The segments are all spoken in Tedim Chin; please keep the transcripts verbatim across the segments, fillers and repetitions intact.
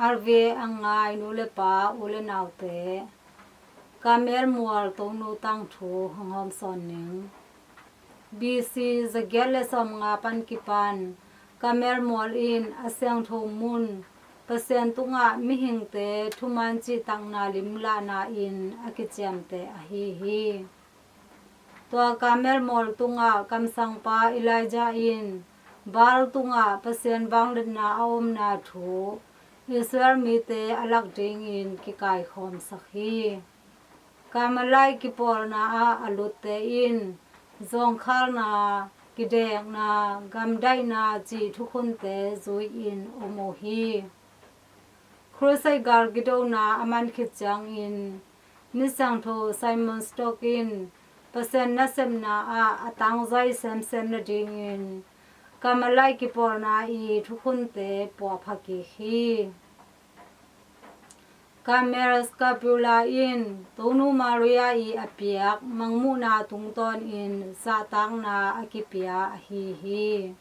R V A a ngai nu le pa, u le naute, Kamel mual tonu tangthu hong hawmsawn ning. B C zagiat le sawmnga pan kipan Kamel mual in a siangtho mun, Pasian tungah mihingte thuman cihtakna limlahna in a kiciamteh ahi hi. Tua Kamel mual tungah kamsangpa Elijah in Baal tungah Pasian vangliatna a omna thu Israel mite a lak dingin kikaikhawmsak hi. Carmelite kipawlna ah a lutte in zawngkhalna, kidekna, gamdaihna cih thukhunte zui-in om uh hi. Crusade gal kidona a man khit ciangin misiangtho Simon Stock in Pasian nasepna ah a tangzai semsem nadingin Carmelite kipawlna i thukhunte puahpha kik hi. Carmel Scapular in Tonu Maria i a piak mangmuhna tungtawnin zahtakna a kipia ahi hi.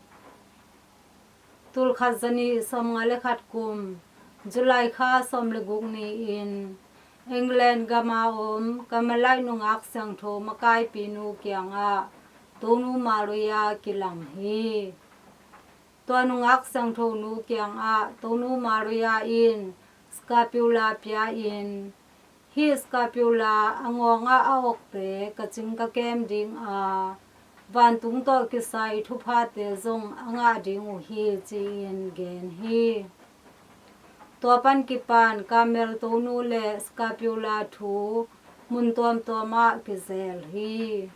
Tulkhat zanih sawmnga le khat kum July kha sawm le guk ni-in England gama om Carmelite nungak siangtho makaipinu kiangah Tonu Maria kilam hi. Tua nungak siangthonu kiangah Tonu Maria in scapular pia-in, hih scapular a ngawngah a okte ka cing ka kem dinga vantung tawh kisai thuphate zong a ngah ding uh hi, ci-in gen hi. Tua pan kipan Carmel tonu le scapular thu mun tuamtuamah kizel hi.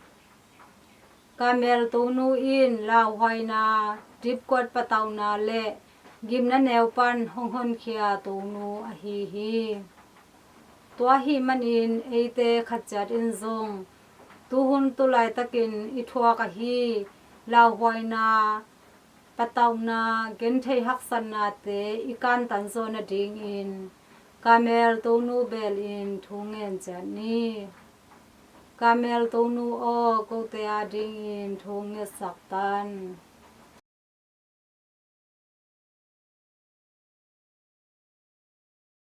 Carmel tonu in lauhuaina, dipkuat patauhna le gimna neu pan hong honkhia tonu ahi hi. Tua ahih manin eite khatciat in zong tuhun tulaitakin i thuak ahi lauhuaina, patauhna, genthei haksatnate i kantan zawh nadingin Carmel tonu belin thu ngen ciat ni. Carmel tonu aw, kote adingin thu ngetsak tan.